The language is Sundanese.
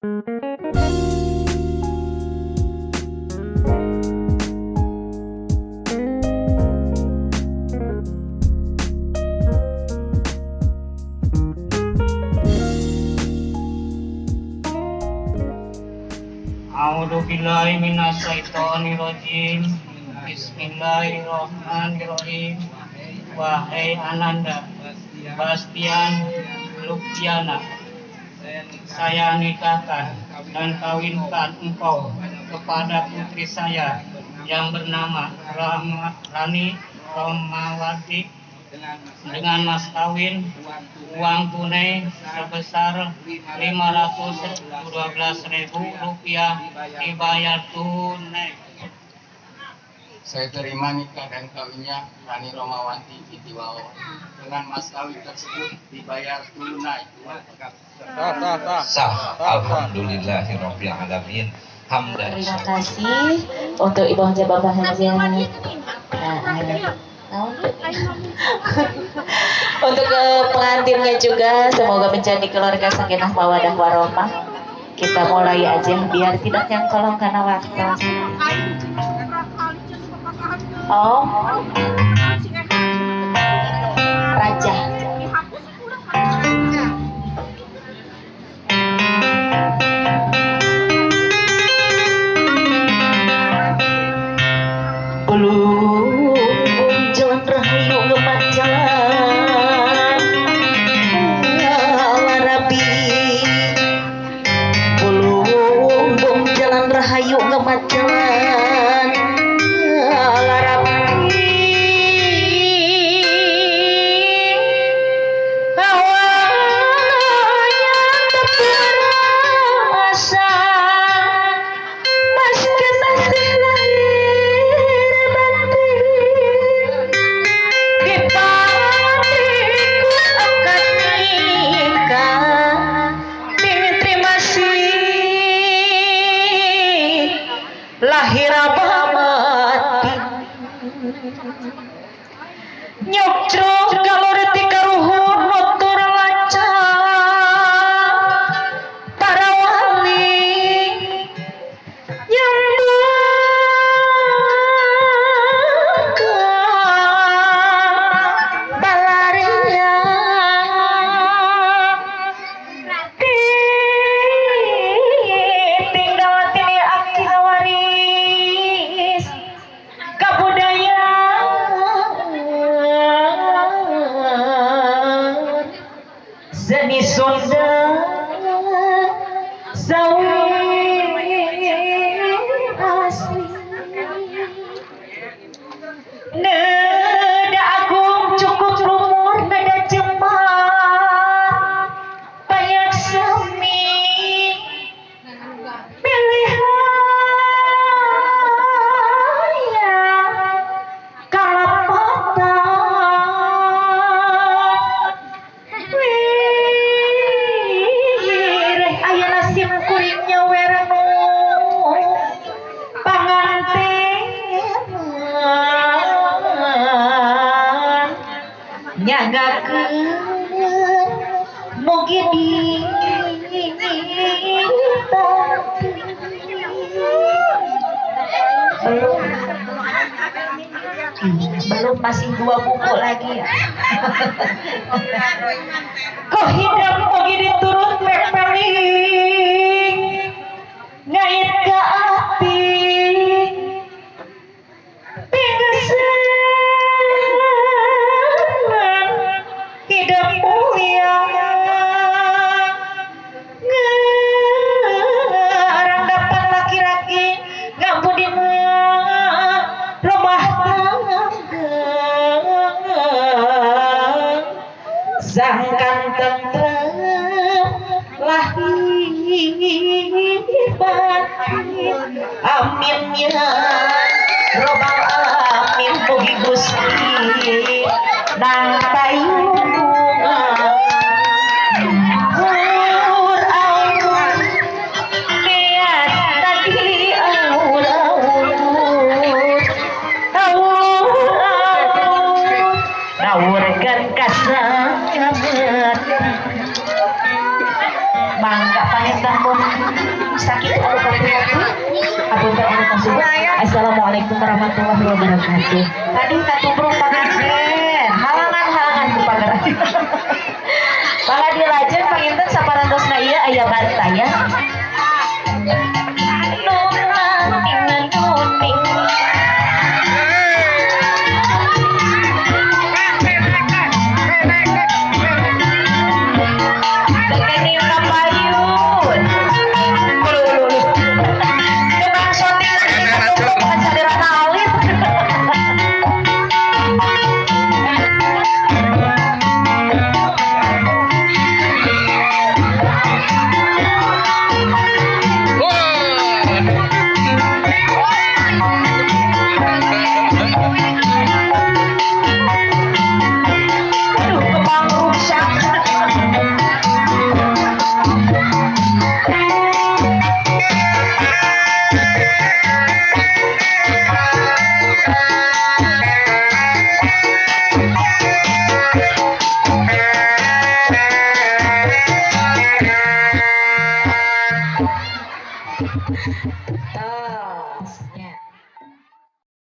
A'udzubillahi minasyaitonirrajim. Bismillahirrahmanirrahim. Wahai Ananda Bastian Lukiana, saya nikahkan dan kawinkan engkau kepada putri saya yang bernama Rani Romawati dengan mas kawin uang tunai sebesar Rp512.000 dibayar tunai. Saya terima nikah dan kawinnya Rani Romawanti binti Wawo dengan mas kawin tersebut dibayar tunai. Sah. Alhamdulillahirabbil alamin. Hamdan. Terima kasih untuk Ibu Haja Bapak Haja. Untuk pengantinnya juga semoga menjadi keluarga sakinah mawadah warahmah. Kita mulai aja biar tidak yang kolong karena waktu. Oh, Raja. Belum jalan rahayu ngemat jalan larabi. Belum jalan rahayu ngemat jalan larabi. Awalnya terasa meski masih lahir batin di pariku akad nikah diterima sih lahir batin nyokcruk galur tikaruhun nutur lancar para wali nyembah balaria tinggal tini aki waris kabudayaan seni Sunda sawi asli neda agung cukup lumur neda jemar banyak semi pilihan kalapatan wireh aya nasib kuring nyawernu pangantenan nyagakeun mugi ditanti. Belum masih 2 buku lagi ya. Kok hidang mugi diturut pepeling ngait ka ati pingsan hidup mulia ngaranggapan laki-laki ngabudina rumah tangga sangkan tentrem lahir batin. Amin ya robbal alamin. Mugi Gusti nang payung aur aur niat tadi aur aur aur aur ngawurkeun kasamet. Mangga panginten. Mun sakitu anu katingali, hapunten anu kasebut. Assalamualaikum warahmatullahi wabarakatuh. Tadi katubruk panganten, halangan-halangan ku pagar. Mangga dilajeng, panginten saparantosna ieu aya banta ya.